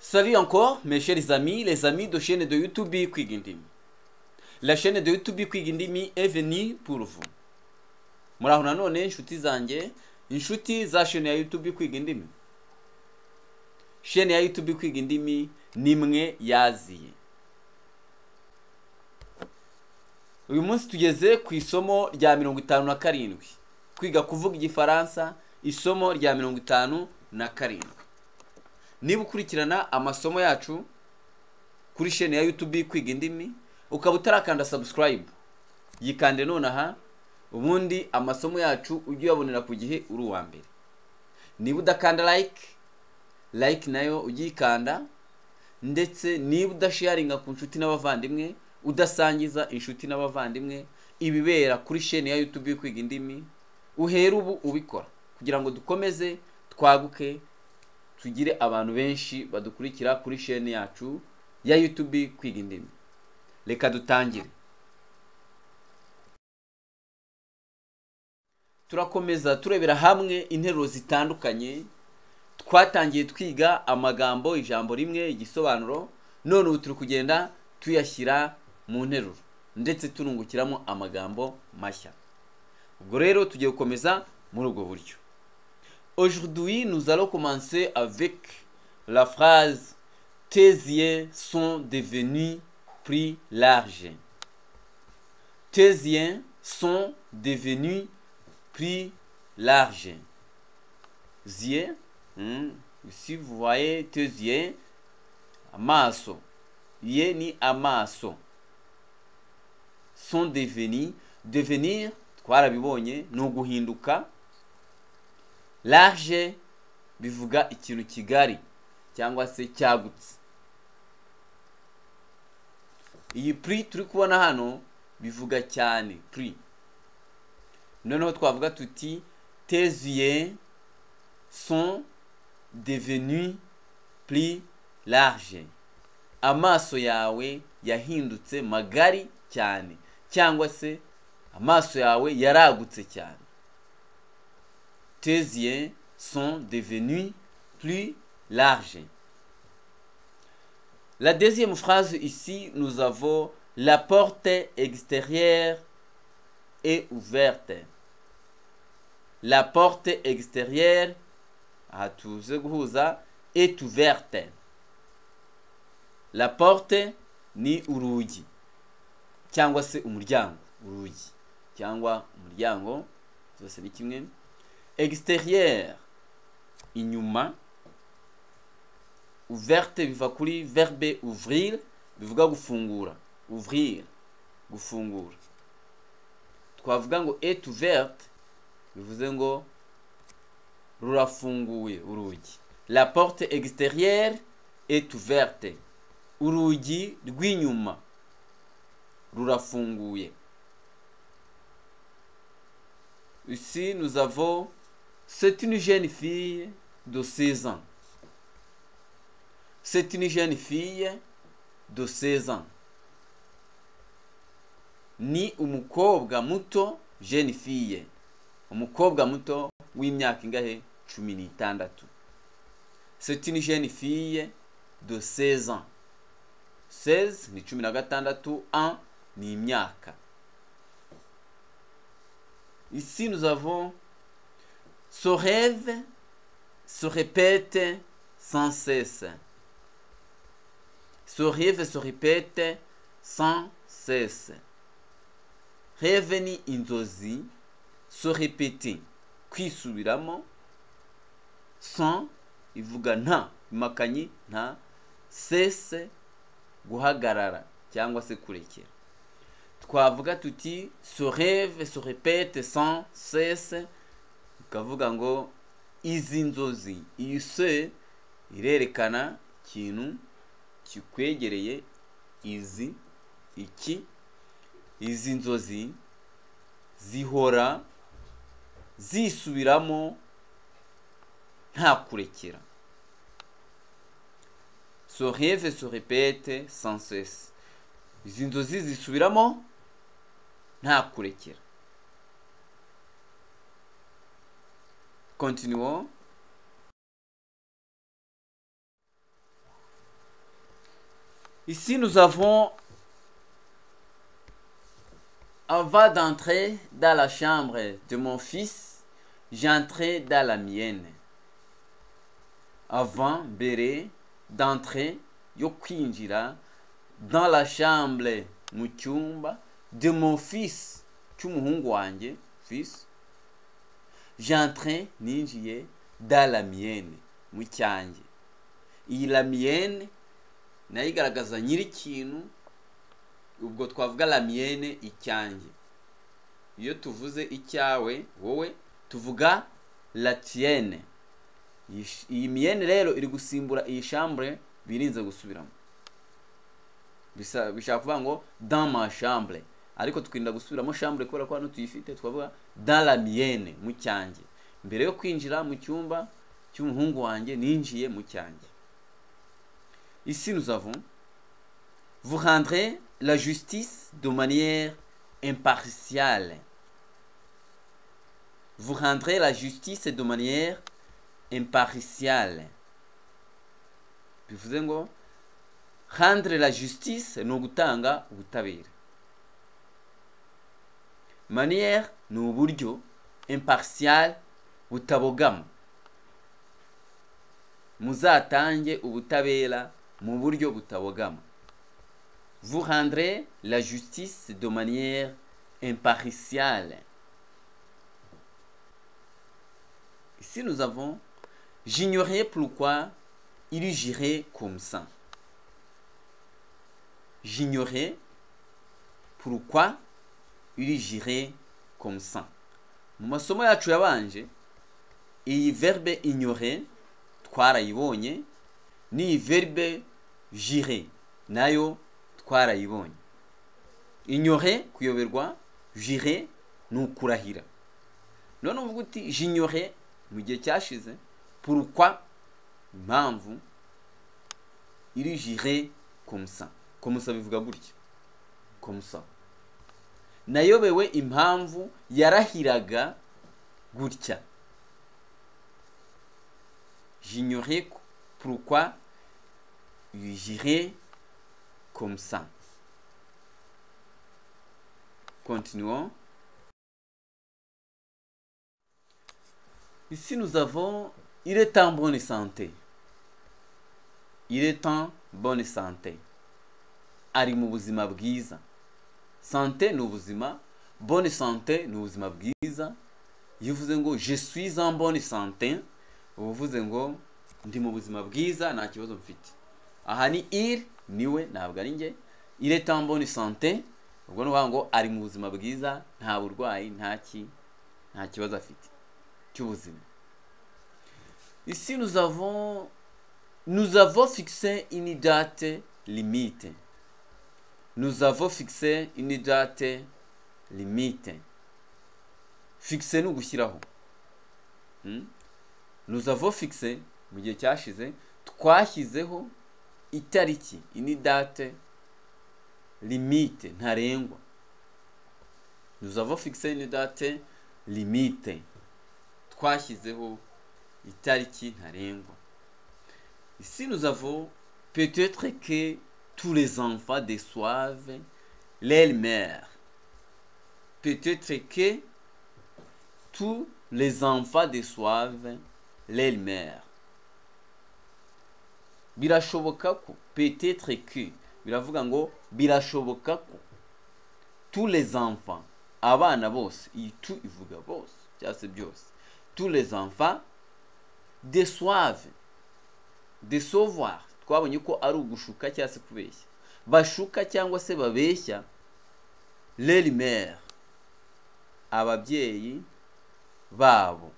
Salut encore mes chers amis, les amis de chaîne de YouTube Kwiga Indimi. La chaîne de YouTube Kwiga Indimi est venue pour vous. Muraho nanone inshuti zanjye, inshuti za chaîne ya YouTube Kwiga Indimi. Chaîne ya YouTube Kwiga Indimi nimwe yaziye. Uyu munsi tugeze ku isomo rya 57. Kwiga kuvuga igifaransa, isomo rya 57. Niba ukurikirana amasomo yacu kuri chaîne ya YouTube Kwiga Indimi, ukaba utarakanda subscribe, yikande nonaha, ubundi amasomo yacu ujye uyabonera ku gihe uri uwa mbere. Niba udakanda like, like nayo ugikanda, ndetse niba udasharinga ku nshuti n'abavandimwe, udasangiza inshuti n'abavandimwe ibibera kuri chaîne ya YouTube Kwiga Indimi, uhera ubu ubikora kugira ngo dukomeze twaguke, tugire abantu benshi badukurikira kuri chaîne yacu ya YouTube Kwiga Indimi. Reka dutangire. Turakomeza turebera hamwe interuro zitandukanye. Twatangiye twiga amagambo, ijambo rimwe, igisobanuro, none ubu turi kugenda tuyashyira mu nteruro ndetse tunungukiramo amagambo mashya. Ubwo rero tugiye gukomeza muri ubwo buryo. Aujourd'hui, nous allons commencer avec la phrase « Tes yeux sont devenus plus larges ». Tes yeux sont devenus plus larges. Yeux, si vous voyez tes yeux, amaso. Yeux ni amaso. Sont devenus, devenir, twarabibonye, ni uguhinduka. Large bivuga ikintu kigari cyangwa se cyagutse. Iyi prix turi kubona hano bivuga cyane prix. Noneho twavuga tuti tes yeux sont devenus plus larges. Amaso yawe yahindutse magari cyane cyangwa se amaso yawe yaragutse cyane. Tes yeux sont devenus plus larges. La deuxième phrase ici, nous avons la porte extérieure est ouverte. La porte extérieure est ouverte. La porte ni urugi cyangwa se umuryango, urugi cyangwa umuryango zose ni kimwe. Extérieur inyuma, ouverte biva kuri verbe ouvrir bivuga gufungura, ouvrir gufungura. Twavuga ngo est ouverte bivuze ngo rurafunguye urugi. La porte extérieure est ouverte, urugi rw'inyuma rurafunguye. Ici nous avons c'est une jeune fille de 16 ans. C'est une jeune fille de 16 ans. Ni umukobwa muto, jeune fille. Umukobwa muto w'imyaka ingahe? 16. C'est une jeune fille de 16 ans. 16 ni 16, 1 ni imyaka. Ici nous avons ce rêve se répète sans cesse. Ce rêve se répète sans cesse. Rêve ni inzozi, se répéter, kwisubiramo, sans ivuga nta, imakanyi nta, cesse guhagarara cyangwa se kurekera. Twavuga tuti ce rêve se répète sans cesse, ukavuga ngo izi nzozi, iyi se irerekana ikintu kikwegereye, izi iki, izi nzozi zihora zisubiramo nta kurekera. Ce rêve se répète sans cesse. Izi nzozi zisubiramo nta kurekera. Continuons. Ici nous avons avant d'entrer dans la chambre de mon fils, j'entrais dans la mienne. Avant mbere, d'entrer yo kwinjira, dans la chambre mu cyumba, de mon fils cy'umuhungu wanjye, fils, j'entrais ninjiye, dans la mienne mu cyanjye. Iyi la mienne nayo igaragaza nyiri ikintu, ubwo twavuga la mienne icyanjye. Iyo tuvuze icyawe wowe tuvuga la tienne. Iyi mienne rero iri gusimbura iyi chambre birinze gusubiramo. Bishaka kuvuga ngo dans ma chambre, ariko twirinda gusubiramo chambre kubera ko hano tuyifite, twavuga dans la mienne mu cyanjye. Mbere yo kwinjira mu cyumba cy'umuhungu wanjye ninjiye mu cyanjye. Ici nous avons vous rendrez la justice de manière impartiale. Vous rendrez la justice de manière impartiale. Bivuze ngo rendre la justice ni ugutanga ubutabera. Manière ni uburyo, impartial butabogama. Muzatange ubutabera mu buryo butabogama. Vous rendrez la justice de manière impartiale. Ici nous avons j'ignorais pourquoi il jurait comme ça. J'ignorais pourquoi il jurait comme ça. Mu masomo yacu yabanje iyi verbe ignorer twarayibonye, ni verbe jurer nayo twarayibonye. Ignorer kuyoberwa, jurer ni ukurahira. None uvuga uti j'ignorais mu gihe cyashize, pourquoi impamvu il jurait comme ça. Comme ça bivuga gutya, comme ça. Nayobewe impamvu yarahiraga gutya. J'ignorais pourquoi il jurait comme ça. Continuons. Ici nous avons il est en bonne santé. Il est en bonne santé. Ari mu buzima bwiza. Santé ni ubuzima, bonne santé ni ubuzima bwiza. Iyo uvuze ngo je suis en bonne santé, uvuze ngo ndi mu buzima bwiza nta kibazo mfite. Aha ni il, niwe ntabwo ari njye. Il est en bonne santé, ubwo ni ukuvuga ngo ari mu buzima bwiza, nta burwayi, nta kibazo afite cy'ubuzima. Ici nous avons fixé une date limite. Nous avons fixé une date limite. Fixer ni ugushyiraho. Nous avons fixé mu gihe cyashize twashyizeho itariki, une date limite ntarengwa. Nous avons fixé une date limite. Twashyizeho itariki ntarengwa. Ici nous avons peut-être que tous les enfants déçoivent leur mère. Peut-être que tous les enfants déçoivent leur mère. Birashoboka ko, peut-être que, biravuga ngo birashoboka ko tous les enfants, abana bose, iyi tu ivuga bose, cyangwa se byose, tous les enfants déçoivent, décevoir, twabonye ko ari ugushuka cyangwa se kubeshya, bashuka cyangwa se babeshya leur mère, ababyeyi babo,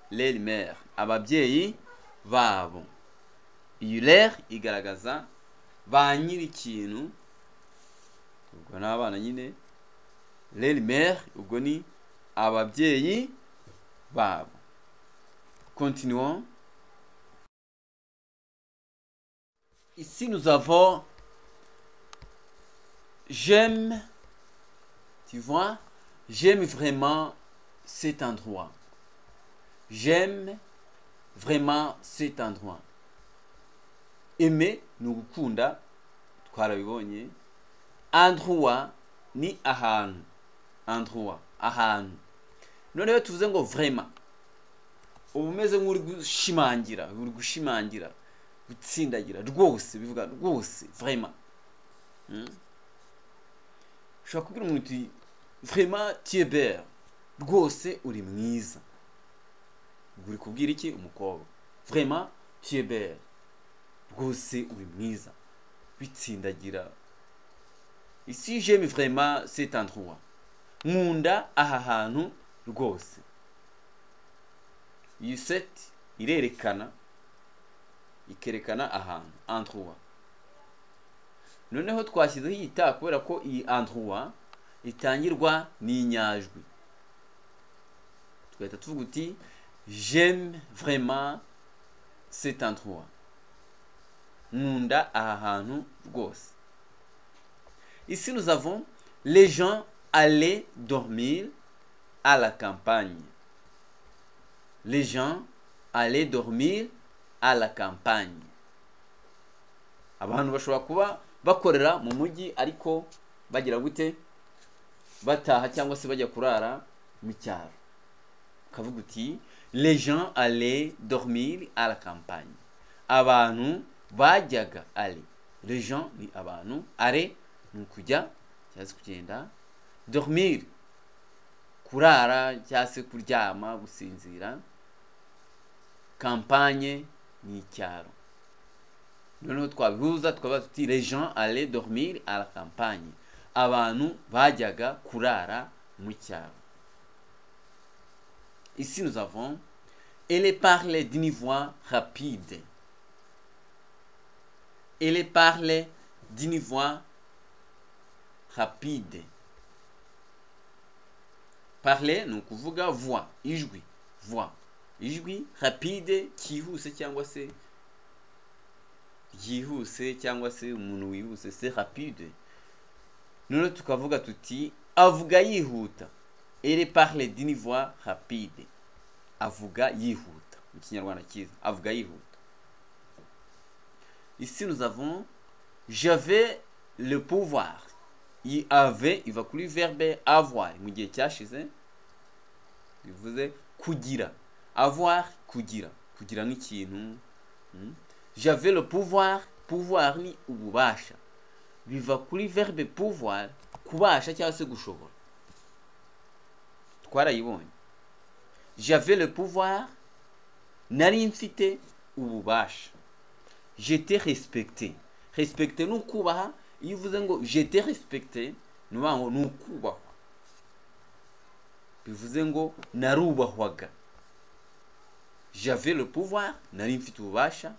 leur mère, ababyeyi babo. Iyi leur igaragaza ba nyiri ikintu, ubwo ni abana nyine, leur mère ubwo ni ababyeyi babo. Continuons. Ici nous avons j'aime, tu vois, j'aime vraiment cet endroit. J'aime vraiment cet endroit. Aimer ni ugukunda, Twarabibonye. Endroit ni ahantu. Endroit, ahantu. Noneho tuvuze ngo vraiment, uba umeze nk'uri gushimangira, uri gushimangira, gutsindagira rwose, bivuga rwose, vraiment. Ushobora kubwira umuntu uti vraiment tu es belle, rwose uri mwiza. Ubwo uri kubwira iki umukobwa? Vraiment tu es belle, rwose uri mwiza, bitsindagira. Ici, j'aime vraiment cet endroit, nkunda aha hantu rwose. Iyi cet irerekana, ikerekana ahantu, endroit. Noneho twashyizeho iyi ta kubera ko iyi endroit itangirwa n'inyajwi, tugahita tuvuga uti j'aime vraiment cet endroit, nkunda aha hantu rwose. Ici, nous avons les gens allaient dormir à la campagne. Les gens allaient dormir à la campagne. Abantu bashobora kuba bakorera mu mujyi, ariko bagira gute? Bataha cyangwa se bajya kurara mu cyaro. Ukavuga uti les gens allaient dormir à la campagne, abantu bajyaga. Aller, les gens ni abantu, aller ni ukujya cyangwa se kugenda, dormir kurara cyangwa se kuryama, gusinzira, campagne ni icyaro. Noneho twabihuza tukavuga tuti les gens allaient dormir à la campagne, abantu bajyaga kurara mu cyaro. Ici, nous avons elle parle d'une voix rapide. Elle parle d'une voix rapide. Parler ni ukuvuga, voix ijwi, voix ijwi, rapide cyihuse cyangwa se ryihuse, cyangwa se umuntu wihuse, c'est rapide. Noneho tukavuga tuti avuga yihuta. Elle parle d'une voix rapide, avuga yihuta. Mu Kinyarwanda cyiza, avuga yihuta. Ici, nous avons j'avais le pouvoir. Iyi avait iva kuri verbe avoir mu gihe cyashize, bivuze kugira, avoir kugira, kugira nk'ikintu. J'avais le pouvoir, pouvoir ni ububasha, biva kuri verbe pouvoir, kubasha cyangwa se gushobora. Twarayibonye. J'avais le pouvoir, nari mfite ububasha. J'étais respecté. Respecté ni ukubaha. Iyo uvuze ngo j'étais respecté, ni ukuvuga ngo ni ukubahwa, bivuze ngo narubahwaga. J'avais le pouvoir, nari mfite ububasha,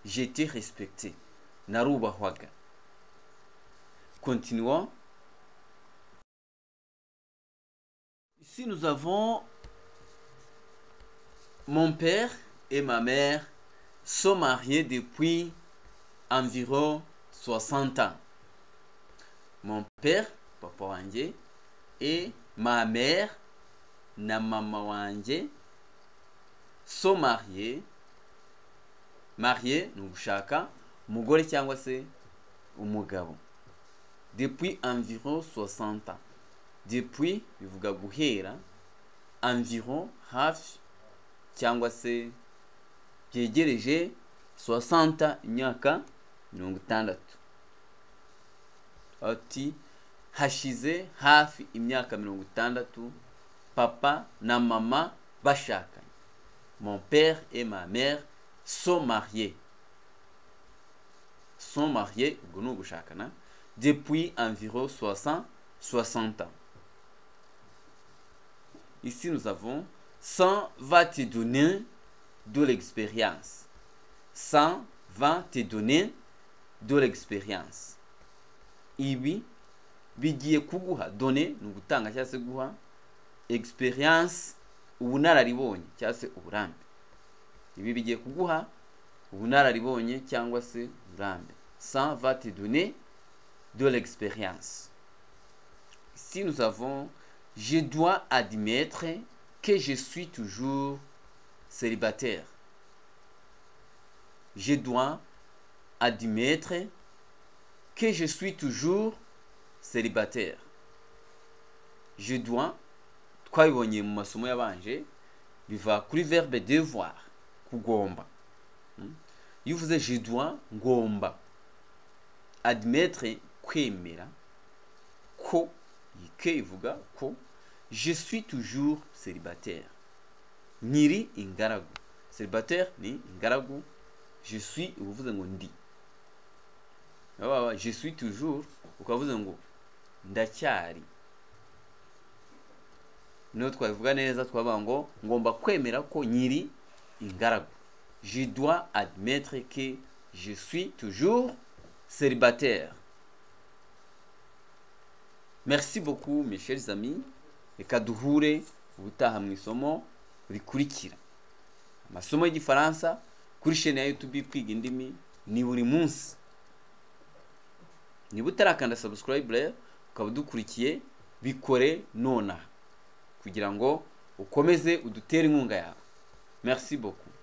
j'étais respecté, narubahwaga. Continuons. Ici, nous avons mon père et ma mère sont mariés depuis environ 60 ans. Mon père, papa wanjye, et ma mère, na mama wanjye, sont mariés. Mariés ni ugushaka umugore cyangwa se umugabo. Depuis environ 60 ans. Depuis bivuga guhera, environ hafi cyangwa se byegereje, 60 imyaka 60. Ati hashize hafi imyaka 60 papa na mama bashakanye. Mon père et ma mère sont mariés. Sont mariés, ubwo ni ugushakana, depuis environ 60 ans. Ici, nous avons ça va te donner de l'expérience. Ça va te donner de l'expérience. Ibi bigiye kuguha, donner ni ugutanga cyangwa se guha, experience ubunararibonye cyangwa se uburambe. Ibi bigiye kuguha ubunararibonye cyangwa se uburambe. Ça va te donner de l'expérience. Ici, nous avons je dois admettre que je suis toujours célibataire. Je dois admettre que je suis toujours célibataire. Je dois, twabibonye mu masomo yabanje, biva kuri verbe devoir, kugomba. Iyo uvuze je dois, ngomba, admettre, kwemera ko, iyi que ivuga ko, je suis toujours célibataire, nkiri ingaragu. Célibataire ni ingaragu. Je suis uba uvuze ngo ndi. Baba, je suis toujours ukaba uvuze ngo ndacyari. Niyo twabivuga neza, twavuga ngo ngomba kwemera ko nkiri ingaragu. Je dois admettre que je suis toujours célibataire. Merci beaucoup, mes chers amis. Reka duhure ubutaha mu isomo rikurikira. Amasomo y'Igifaransa kuri chaîne ya YouTube Kwiga Indimi ni buri munsi. Niba utarakanda subscribe rero, ukaba udukurikiye, bikore nonaha kugira ngo ukomeze udutere inkunga yawe. Merci beaucoup.